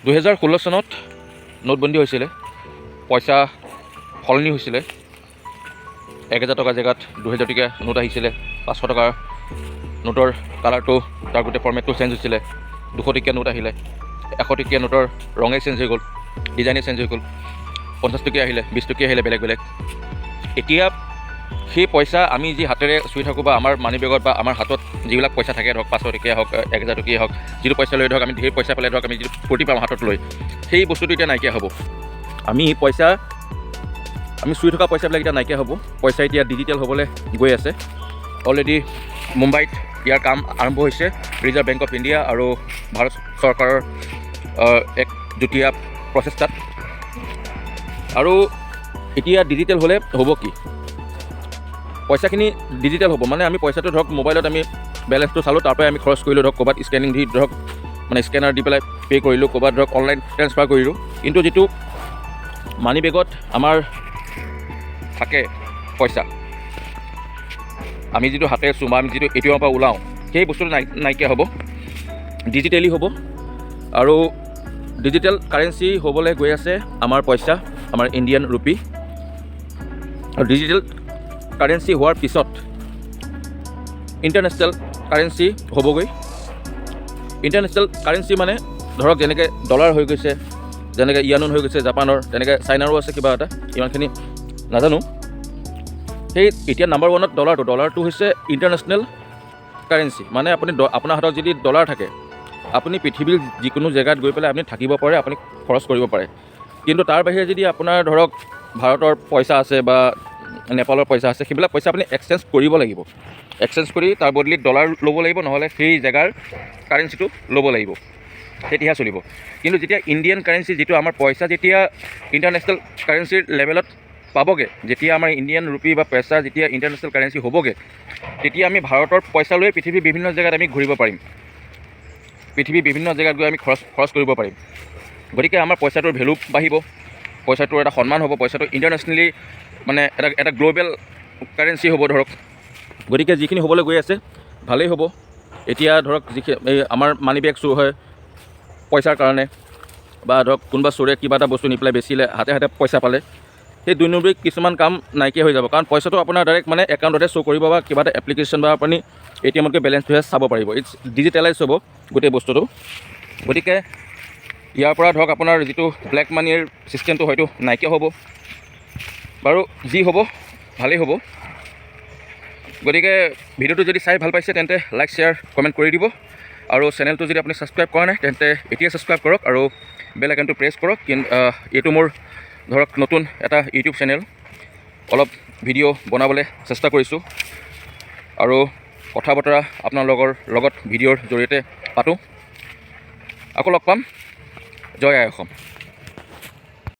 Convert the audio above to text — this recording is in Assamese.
2016 চনত নোটবন্দী হৈছিলে, পইচা সলনি হৈছিলে। 1000 টকাৰ জেগাত 2000 টকীয়া নোট আহিছিলে। 500 টকাৰ নোটৰ কালাৰটো, তাৰ গোটেই ফৰ্মেটটো চেঞ্জ হৈছিলে। 200 টকীয়া নোট আহিলে, 100 টকীয়া নোটৰ ৰঙেই চেঞ্জ হৈ গ'ল, ডিজাইনেই চেঞ্জ হৈ গ'ল। 50 টকীয়া আহিলে, 20 টকীয়া আহিলে, বেলেগ বেলেগ। এতিয়া সেই পইচা আমি যি হাতেৰে চুই থাকোঁ বা আমাৰ মানি বেগত বা আমাৰ হাতত যিবিলাক পইচা থাকে, ধৰক 500 টকীয়া হওক, 1000 টকীয়া হওক, যিটো পইচা লৈ ধৰক আমি ধেৰ পইচা পালে ধৰক আমি যিটো ফূৰ্তি পাওঁ হাতত লৈ, সেই বস্তুটো এতিয়া নাইকিয়া হ'ব। আমি চুই থকা পইচাবিলাক এতিয়া নাইকিয়া হ'ব। পইচা এতিয়া ডিজিটেল হ'বলৈ গৈ আছে। অলৰেডি মুম্বাইত ইয়াৰ কাম আৰম্ভ হৈছে, ৰিজাৰ্ভ বেংক অফ ইণ্ডিয়া আৰু ভাৰত চৰকাৰৰ এক যুটীয়া প্ৰচেষ্টাত। আৰু এতিয়া ডিজিটেল হ'লে হ'ব কি? পইচাখিনি ডিজিটেল হ'ব মানে আমি পইচাটো ধৰক মোবাইলত আমি বেলেঞ্চটো চালোঁ, তাৰ পৰাই আমি খৰচ কৰিলোঁ, ধৰক ক'ৰবাত স্কেনিং দি, ধৰক মানে স্কেনাৰ দি পেলাই পে' কৰিলোঁ, ক'ৰবাত ধৰক অনলাইন ট্ৰেন্সফাৰ কৰিলোঁ। কিন্তু যিটো মানি বেগত আমাৰ থাকে পইচা, আমি যিটো হাতেৰে চুওঁ বা আমি যিটো এ টি এমৰ পৰা ওলাওঁ, সেই বস্তুটো নাইকিয়া হ'ব, ডিজিটেলি হ'ব। আৰু ডিজিটেল কাৰেঞ্চি হ'বলৈ গৈ আছে আমাৰ পইচা, আমাৰ ইণ্ডিয়ান ৰুপি। আৰু ডিজিটেল কাৰেঞ্চি হোৱাৰ পিছত ইণ্টাৰনেশ্যনেল কাৰেঞ্চি হ'বগৈ। ইণ্টাৰনেশ্যনেল কাৰেঞ্চি মানে ধৰক যেনেকৈ ডলাৰ হৈ গৈছে, যেনেকৈ য়েন হৈ গৈছে জাপানৰ, তেনেকৈ চাইনাৰো আছে কিবা এটা, ইমানখিনি নাজানো। সেই এতিয়া নাম্বাৰ ওৱানত ডলাৰটো। ডলাৰটো হৈছে ইণ্টাৰনেশ্যনেল কাৰেঞ্চি। মানে আপুনি আপোনাৰ হাতত যদি ডলাৰ থাকে, আপুনি পৃথিৱীৰ যিকোনো জেগাত গৈ পেলাই আপুনি থাকিব পাৰে, আপুনি খৰচ কৰিব পাৰে। কিন্তু তাৰ বাহিৰে যদি আপোনাৰ ধৰক ভাৰতৰ পইচা আছে বা নেপালৰ পইচা আছে, সেইবিলাক পইচা আপুনি এক্সচেঞ্জ কৰিব লাগিব। এক্সচেঞ্জ কৰি তাৰ বদলিত ডলাৰ ল'ব লাগিব, নহ'লে সেই জেগাৰ কাৰেঞ্চিটো ল'ব লাগিব, তেতিয়াহে চলিব। কিন্তু যেতিয়া ইণ্ডিয়ান কাৰেঞ্চি, যিটো আমাৰ পইচা, যেতিয়া ইণ্টাৰনেশ্যনেল কাৰেঞ্চিৰ লেভেলত পাবগৈ, যেতিয়া আমাৰ ইণ্ডিয়ান ৰুপি বা পইচা যেতিয়া ইণ্টাৰনেশ্যনেল কাৰেঞ্চি হ'বগৈ, তেতিয়া আমি ভাৰতৰ পইচা লৈ পৃথিৱীৰ বিভিন্ন জেগাত আমি ঘূৰিব পাৰিম, পৃথিৱীৰ বিভিন্ন জেগাত গৈ আমি খৰচ খৰচ কৰিব পাৰিম। গতিকে আমাৰ পইচাটোৰ ভেলু বাঢ়িব, পইচাটোৰ এটা সন্মান হ'ব, পইচাটো ইণ্টাৰনেশ্যনেলি মানে এটা এটা গ্ল'বেল কাৰেঞ্চি হ'ব ধৰক। গতিকে যিখিনি হ'বলৈ গৈ আছে ভালেই হ'ব। এতিয়া ধৰক যিখিনি এই আমাৰ মানি বেগ চুৰ হয় পইচাৰ কাৰণে, বা ধৰক কোনোবা চোৰে কিবা এটা বস্তু নি পেলাই বেচিলে, হাতে হাতে পইচা পালে, সেই দুই নম্বৰী কিছুমান কাম নাইকিয়া হৈ যাব। কাৰণ পইচাটো আপোনাৰ ডাইৰেক্ট মানে একাউণ্টতে শ্ব' কৰিব বা কিবা এটা এপ্লিকেশ্যন বা আপুনি এ টি এমতকৈ বেলেঞ্চটোহে চাব পাৰিব। It's digitalise হ'ব গোটেই বস্তুটো। গতিকে ইয়াৰ পৰা ধৰক আপোনাৰ যিটো ব্লেক মানিৰ ছিষ্টেমটো হয়তো নাইকিয়া হ'ব। বাৰু, যি হ'ব ভালেই হ'ব। গতিকে ভিডিঅ'টো যদি চাই ভাল পাইছে, তেন্তে লাইক, শ্বেয়াৰ, কমেণ্ট কৰি দিব। আৰু চেনেলটো যদি আপুনি ছাবস্ক্ৰাইব কৰা নাই, তেন্তে এতিয়াই ছাবস্ক্ৰাইব কৰক আৰু বেল আইকনটো প্ৰেছ কৰক। কিন্তু এইটো মোৰ ধৰক নতুন এটা ইউটিউব চেনেল, অলপ ভিডিঅ' বনাবলৈ চেষ্টা কৰিছোঁ আৰু কথা বতৰা আপোনালোকৰ লগত ভিডিঅ'ৰ জৰিয়তে পাতোঁ। আকৌ লগ পাম। জয় আই অসম।